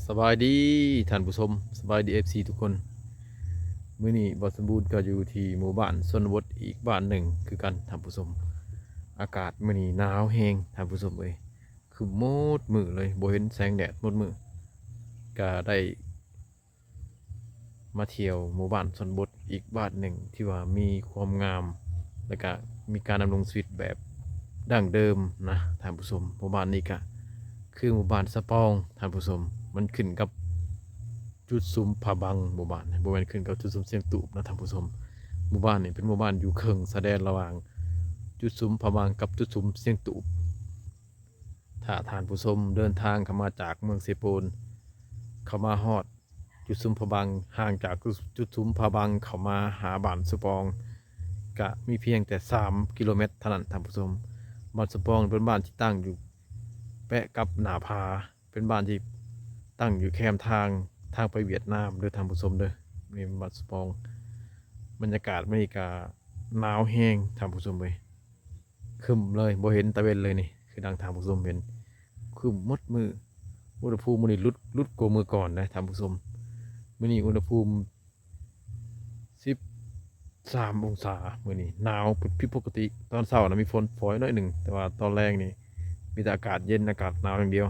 ສະບາຍດີທ່ານຜູ້ຊົມ, ສະບາຍດີ ເອັຟຊີ ທຸກຄົນ. ມື້ນີ້ບ່າວສົມບູນກໍຢູ່ທີ່ໝູ່ບ້ານຊົນນະບົດອີກບ້ານໜຶ່ງຄືກັນທ່ານຜູ້ຊົມ. ອາກາດມື້ນີ້ໜາວແຮງທ່ານຜູ້ຊົມເອີຍ, ຄຶ້ມໝົດມື້ເລີຍ, ບໍ່ເຫັນແສງແດດໝົດມື້. ກະໄດ້ມາທ່ຽວໝູ່ບ້ານຊົນນະບົດອີກບ້ານໜຶ່ງທີ່ວ່າມີຄວາມງາມ ແລະກະມີການດຳລົງຊີວິດແບບດັ້ງເດີມນະທ່ານຜູ້ຊົມ. ໝູ່ບ້ານນີ້ກະຄືໝູ່ບ້ານສະປອງທ່ານຜູ້ຊົມ, ມັນຂຶ້ນກັບຈຸດສຸມພະບັງ. ໝູ່ບ້ານນີ້ບໍ່ແມ່ນຂຶ້ນກັບຈຸດສຸມຊຽງຕູບນະທ່ານຜູ້ຊົມ. ໝູ່ບ້ານນີ້ເປັນໝູ່ບ້ານຢູ່ເຄິ່ງຊາຍແດນລະຫວ່າງຈຸດສຸມພະບັງກັບຈຸດສຸມຊຽງຕູບ. ຖ້າທ່ານຜູ້ຊົມເດີນທາງເຂົ້າມາຈາກເມືອງເຊໂປນ ເຂົ້າມາຮອດຈຸດສຸມພະບັງ, ຫ່າງຈາກຈຸດສຸມພະບັງເຂົ້າມາຫາບ້ານສະປອງ ກະມີພຽງແຕ່ສາມກິໂລແມັດເທົ່ານັ້ນທ່ານຜູ້ຊົມ. ບ້ານສະປອງເປັນບ້ານທີ່ຕັ້ງຢູ່ແປະກັບໜ້າຜາ, ເປັນບ້ານທີ່ຕັ້ງຢູ່ແຄມທາງ, ທາງໄປຫວຽດນາມເດີທ່ານຜູ້ຊົມເດີ. ນີ້ບ້ານສະປອງ, ບັນຍາກາດມື້ນີ້ກະໜາວແຮງທ່ານຜູ້ຊົມເອີຍ. ຄຶ້ມເລີຍ, ບໍ່ເຫັນຕາເວັນເລີຍນີ້, ຄືດັ່ງທ່ານຜູ້ຊົມເຫັນ, ຄຶ້ມໝົດມື້. ອຸນຫະພູມມື້ນີ້ຫຼຸດ, ຫຼຸດກວ່າມື້ກ່ອນນະທ່ານຜູ້ຊົມ. ມື້ນີ້ອຸນຫະພູມສິບສາມອົງສາ, ມື້ນີ້ໜາວຜິດປົກກະຕິ. ຕອນເຊົ້ານະມີຝົນຝອຍໜ້ອຍໜຶ່ງ, ແຕ່ວ່າຕອນແລງນີ້ມີແຕ່ອາກາດເຢັນ, ອາກາດໜາວຢ່າງດຽວ.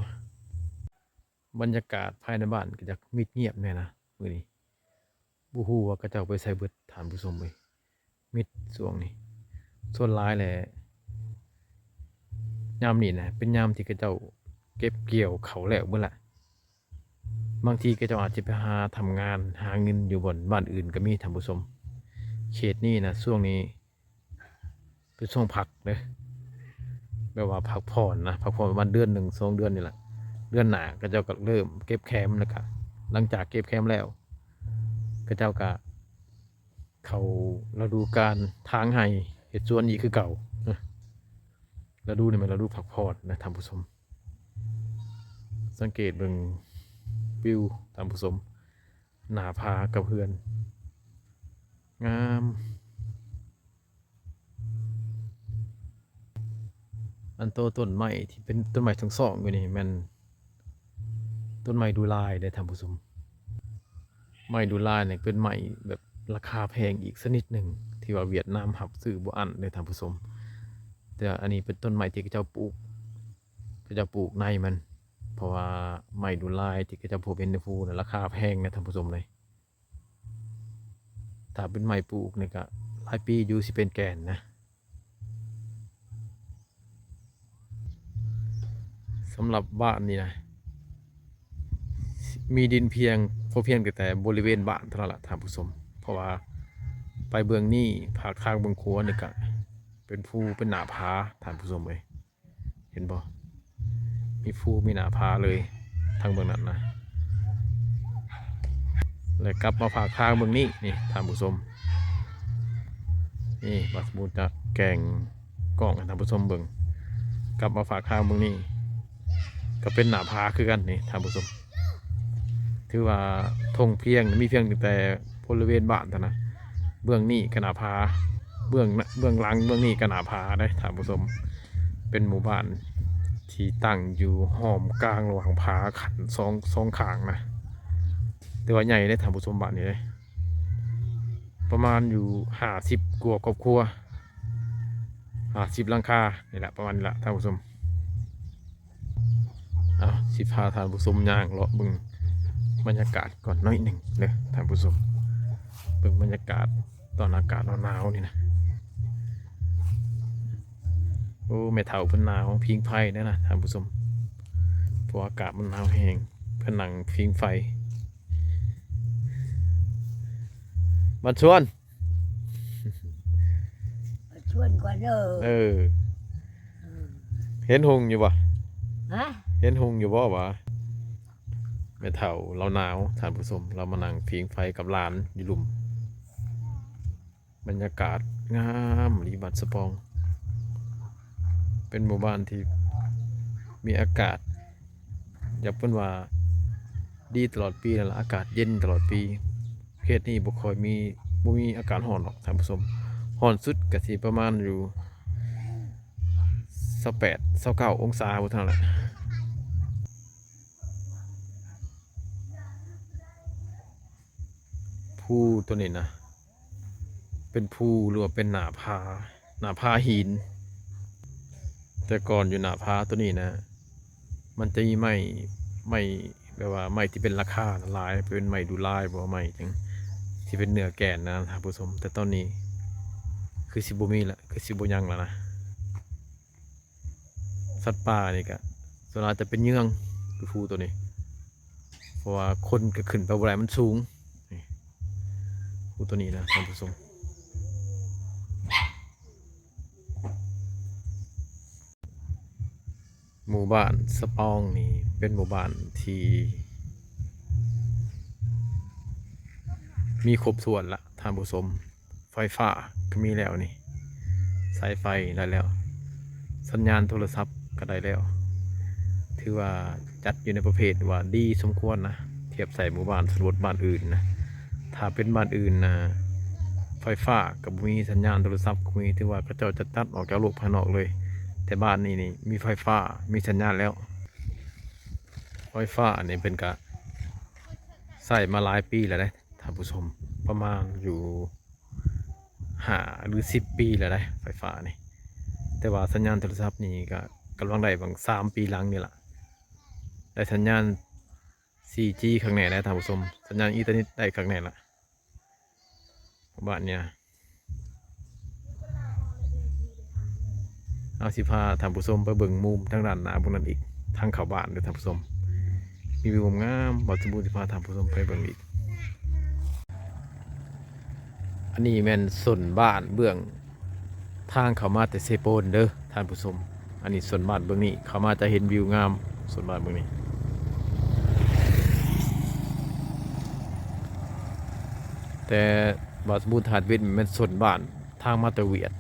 ບັນຍາກາດພາຍໃນບ້ານກໍຈະມິດງຽບແດ່ນະມື້ນີ້. ບໍ່ຮູ້ວ່າເຂົາເຈົ້າໄປໃສເບິດທ່ານຜູ້ຊົມເອີຍ, ມິດຊ່ວງນີ້. ສ່ວນຫຼາຍແຫຼະ ຍາມນີ້ນະເປັນຍາມທີ່ເຂົາເຈົ້າເກັບກ່ຽວເຂົ້າແລ້ວເບິດລະ. ບາງທີເຂົາເຈົ້າອາດຈະໄປຫາທຳງານຫາເງິນຢູ່ບ່ອນບ້ານອື່ນກໍມີທ່ານຜູ້ຊົມ. ເຂດນີ້ນະຊ່ວງນີ້ ເປັນຊ່ວງພັກເດ້, ແບບວ່າພັກຜ່ອນນະ, ພັກຜ່ອນປະມານເດືອນໜຶ່ງສອງເດືອນນີ້ແຫຼະ. ເດືອນໜ້າເຂົາເຈົ້າກໍເລີ່ມເກັບແຄມ, ແລ້ວກະຫຼັງຈາກເກັບແຄມແລ້ວ ເຂົາເຈົ້າກະເຂົ້າລະດູການຖາງໄຮ່ເຮັດສວນອີກຄືເກົ່າ. ລະດູນີ້ແມ່ນລະດູພັກຜ່ອນນະທ່ານຜູ້ຊົມ. ສັງເກດເບິ່ງວິວທ່ານຜູ້ຊົມ, ໜ້າຜາກັບເຮືອນ ງາມ. ອັນໂຕຕົ້ນໄມ້ທີ່ເປັນຕົ້ນໄມ້ສອງໆຢູ່ນີ້ແມ່ນຕົ້ນໄມ້ດູລາຍເດ້ທ່ານຜູ້ຊົມ. ໄມ້ດູລາຍນີ້ເປັນໄມ້ແບບລາຄາແພງອີກຊະນິດໜຶ່ງ ທີ່ວ່າຫວຽດນາມຮັບຊື້ບໍ່ອັ້ນເດ້ທ່ານຜູ້ຊົມ. ແຕ່ອັນນີ້ເປັນຕົ້ນໄມ້ທີ່ເຂົາເຈົ້າປູກ, ເຂົາເຈົ້າປູກໃນມັນ, ເພາະວ່າໄມ້ດູລາຍທີ່ເຂົາເຈົ້າພົບເຫັນໃນພູນະ ລາຄາແພງນະທ່ານຜູ້ຊົມເອີຍ. ຖ້າເປັນໄມ້ປູກນີ້ກະຫຼາຍປີຢູ່ ຊິເປັນແກ່ນນະ. ສຳລັບບ້ານນີ້ນະ ມີດິນພຽງ ພໍພຽງແຕ່ບໍລິເວນບ້ານເທົ່ານັ້ນລະທ່ານຜູ້ຊົມ, ເພາະວ່າໄປເບື້ອງນີ້ ພາກທາງເບື້ອງຂວານີ້ກະເປັນພູ ເປັນໜ້າຜາທ່ານຜູ້ຊົມເອີຍ. ເຫັນບໍ່? ມີພູມີໜ້າຜາເລີຍທາງເບື້ອງນັ້ນນະ. ແລະກັບມາພາກທາງເບື້ອງນີ້ນີ້ທ່ານຜູ້ຊົມ, ນີ້ບ່າວສົມບູນຈະແກງກ້ອງໃຫ້ທ່ານຜູ້ຊົມເບິ່ງ. ກັບມາພາກທາງເບື້ອງນີ້ ກໍເປັນໜ້າຜາຄືກັນນີ້ທ່ານຜູ້ຊົມ. ຖືວ່າທົ່ງພຽງ ມີພຽງແຕ່ບໍລິເວນບ້ານເທົ່ານັ້ນ. ເບື້ອງນີ້ກໍໜ້າຜາ, ເບື້ອງ ເບື້ອງຫຼັງເບື້ອງນີ້ກໍໜ້າຜາເດ້ທ່ານຜູ້ຊົມ. ເປັນໝູ່ບ້ານທີ່ຕັ້ງຢູ່ຫ້ອມກາງລະຫວ່າງຜາຂັ້ນສອງ ສອງຂ້າງນະ. ແຕ່ວ່າໃຫຍ່ເດ້ທ່ານຜູ້ຊົມ, ບ້ານນີ້ເດ້ ປະມານຢູ່ຫ້າສິບກວ່າຄອບຄົວ, ຫ້າສິບຫຼັງຄານີ້ແຫຼະ, ປະມານນີ້ລະທ່ານຜູ້ຊົມ. ເອົາ ຊິພາທ່ານຜູ້ຊົມຍ່າງເລາະເບິ່ງບັນຍາກາດກ່ອນໜ້ອຍໜຶ່ງເດີທ່ານຜູ້ຊົມ, ເບິ່ງບັນຍາກາດຕອນອາກາດໜາວໆນີ້ນະ. ໂອ້ ແມ່ເຖົ້າເພິ່ນໜາວ ຜິງໄຟແດ່ນະທ່ານຜູ້ຊົມ, ເພາະອາກາດມັນໜາວແຮງ, ເພິ່ນນັ່ງຜິງໄຟ. ບ້ານຊວນ ຊວນກ່ອນເດີ. ເອີ ເອີ ເຫັນຮຸ່ງຢູ່ບໍ່? ຮະ? ເຫັນຮຸ່ງຢູ່ບໍ່ຫວາ? ແມ່ເຖົ້າລາວໜາວທ່ານຜູ້ຊົມ, ລາວມານັ່ງຜິງໄຟກັບຫຼານຢູ່ລຸ່ມ. ບັນຍາກາດງາມອີ່ຫຼີ ບ້ານສະປອງ, ເປັນໝູ່ບ້ານທີ່ມີອາກາດ ຢາກເອີ້ນວ່າດີຕະຫຼອດປີນັ້ນລະ, ອາກາດເຢັນຕະຫຼອດປີ. ເຂດນີ້ບໍ່ຄ່ອຍມີ ບໍ່ມີອາກາດຮ້ອນດອກທ່ານຜູ້ຊົມ, ຮ້ອນສຸດກະຊິປະມານຢູ່ຊາວແປດ ຊາວເກົ້າອົງສາພຸ້ນເທົ່ານັ້ນແຫຼະ. ພູໂຕນີ້ນະ ເປັນພູ ຫຼືວ່າເປັນໜ້າຜາ ໜ້າຜາຫີນ. ແຕ່ກ່ອນຢູ່ໜ້າຜາໂຕນີ້ນະ ມັນຈະມີໄມ້ ໄມ້ແບບວ່າໄມ້ທີ່ເປັນລາຄານະຫຼາຍ ເປັນໄມ້ດູ່ລາຍບໍ ໄມ້ຫຍັງທີ່ເປັນເນື້ອແກ່ນນະທ່ານຜູ້ຊົມ. ແຕ່ຕອນນີ້ຄືຊິບໍ່ມີລະ ຄືຊິບໍ່ຍັງລະນະ. ສັດປ່ານີ້ກະສ່ວນຫຼາຍຈະເປັນເຍືອງ ຄືພູໂຕນີ້ ເພາະວ່າຄົນກະຂຶ້ນໄປບໍ່ໄດ້ ມັນສູງ. ນີ້ ພູໂຕນີ້ນະທ່ານຜູ້ຊົມ. ໝູ່ບ້ານສະປອງນີ້ເປັນໝູ່ບ້ານທີ່ມີຄົບຖ້ວນລະທ່ານຜູ້ຊົມ. ໄຟຟ້າກະມີແລ້ວນີ້ ສາຍໄຟໄດ້ແລ້ວ ສັນຍານໂທລະສັບກະໄດ້ແລ້ວ. ຖືວ່າຈັດຢູ່ໃນປະເພດວ່າດີສົມຄວນນະ ທຽບໃສ່ໝູ່ບ້ານຊົນນະບົດບ້ານອື່ນນະ. ຖ້າເປັນບ້ານອື່ນນະ ໄຟຟ້າກະບໍ່ມີ ສັນຍານໂທລະສັບກະບໍ່ມີ ຖືວ່າເຂົາເຈົ້າຈະຕັດອອກຈາກໂລກພາຍນອກເລີຍ. ແຕ່ບ້ານນີ້ນີ້ມີໄຟຟ້າ ມີສັນຍານແລ້ວ. ໄຟຟ້ານີ້ເພິ່ນກະໃຊ້ມາຫຼາຍປີແລ້ວເດ້ທ່ານຜູ້ຊົມ ປະມານຢູ່ ຫ້າ ຫຼື ສິບປີແລ້ວໄດ໋ ໄຟຟ້ານີ້. ແຕ່ວ່າສັນຍານໂທລະສັບນີ້ກະກຳລັງໄດ້ຫວ່າງສາມປີຫຼັງນີ້ລະ ໄດ້ສັນຍານສີ່ຈີຄັກແນ່ແຫຼະທ່ານຜູ້ຊົມ ສັນຍານອິນເຕີເນັດໄດ້ຄັກແນ່ລະ ບ້ານນີ້ນະ. ເຮົາຊິພາທ່ານຜູ້ຊົມໄປເບິ່ງມຸມທາງດ້ານໜ້າພວກນັ້ນອີກ ທາງເຂົ້າບ້ານເດີທ່ານຜູ້ຊົມ ມີວິວງາມໆ ບ່າວສົມບູນຊິພາທ່ານຜູ້ຊົມໄປເບິ່ງອີກ. ອັນນີ້ແມ່ນໂຊນບ້ານເບື້ອງທາງເຂົ້າມາແຕ່ເຊໂປນເດີທ່ານຜູ້ຊົມ. ອັນນີ້ໂຊນບ້ານເບື້ອງນີ້ ເຂົ້າມາຈະເຫັນວິວງາມ ໂຊນບ້ານເບື້ອງນີ້. ແຕ່ບ່າວສົມບູນຖ່າຍເປັນແມ່ນໂຊນບ້ານທາງມາແຕ່ຫວຽດ.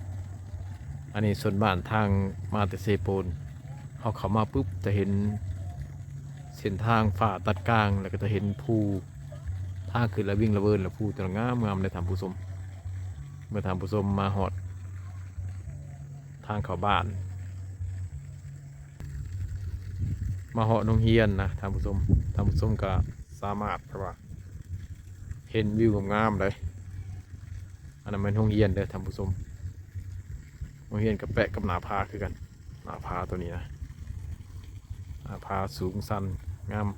ອັນນີ້ໂຊນບ້ານທາງມາແຕ່ເຊໂປນ. ເຮົາເຂົ້າມາປຶບຈະເຫັນເສັ້ນທາງຟ້າຕັດກາງ ແລ້ວກະຈະເຫັນພູ ທາງຂຶ້ນລະວິງລະເວີນ ລະພູແຕ່ລະງາມໆເດ້ທ່ານຜູ້ຊົມ. ເມື່ອທ່ານຜູ້ຊົມມາຮອດທາງເຂົ້າບ້ານ ມາຮອດໂຮງຮຽນນະທ່ານຜູ້ຊົມ ທ່ານຜູ້ຊົມກະສາມາດແບບວ່າເຫັນວິວງາມໆໄດ໋. ອັນນັ້ນແມ່ນໂຮງຮຽນເດີທ່ານຜູ້ຊົມ ໂຮງຮຽນກະແປະກັບໜ້າຜາຄືກັນ. ໜ້າຜາໂຕນີ້ນະ ໜ້າຜາສູງຊັນງາມ.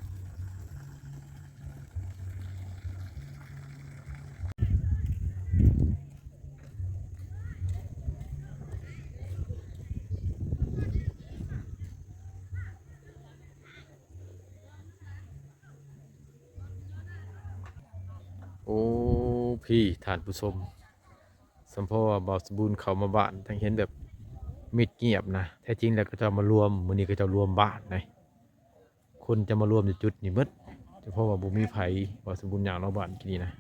ໂອ້ ພີ້ທ່ານຜູ້ຊົມ ສຳພໍວ່າບ່າວສົມບູນເຂົ້າມາບ້ານ ຈັ່ງເຫັນແບບມິດງຽບນະ. ແທ້ຈິງແລ້ວເຂົາເຈົ້າມາລວມ ມື້ນີ້ເຂົາເຈົ້າລວມບ້ານໃດ໋ ຄົນຈະມາລວມຢູ່ຈຸດນີ້ເບິດ. ສຳພໍວ່າບໍ່ມີໃຜ ບ່າວສົມບູນຍ່າງເລາະບ້ານກີ້ນີ້ນະ.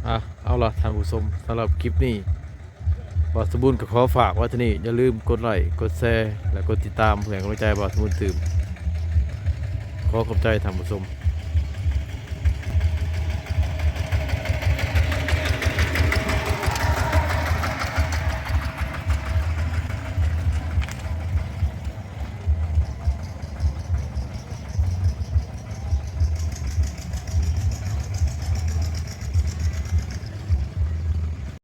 ອ່ະ ເອົາລະທ່ານຜູ້ຊົມ ສຳລັບຄລິບນີ້ ບ່າວສົມບູນກໍຂໍຝາກໄວ້ເທົ່ານີ້. ຢ່າລືມກົດໄລ້ ກົດແຊ ແລະ ກົດຕິດຕາມ ເພື່ອເປັນກຳລັງໃຈໃຫ້ບ່າວສົມບູນຕື່ມ. ຂໍຂອບໃຈທ່ານຜູ້ຊົມ.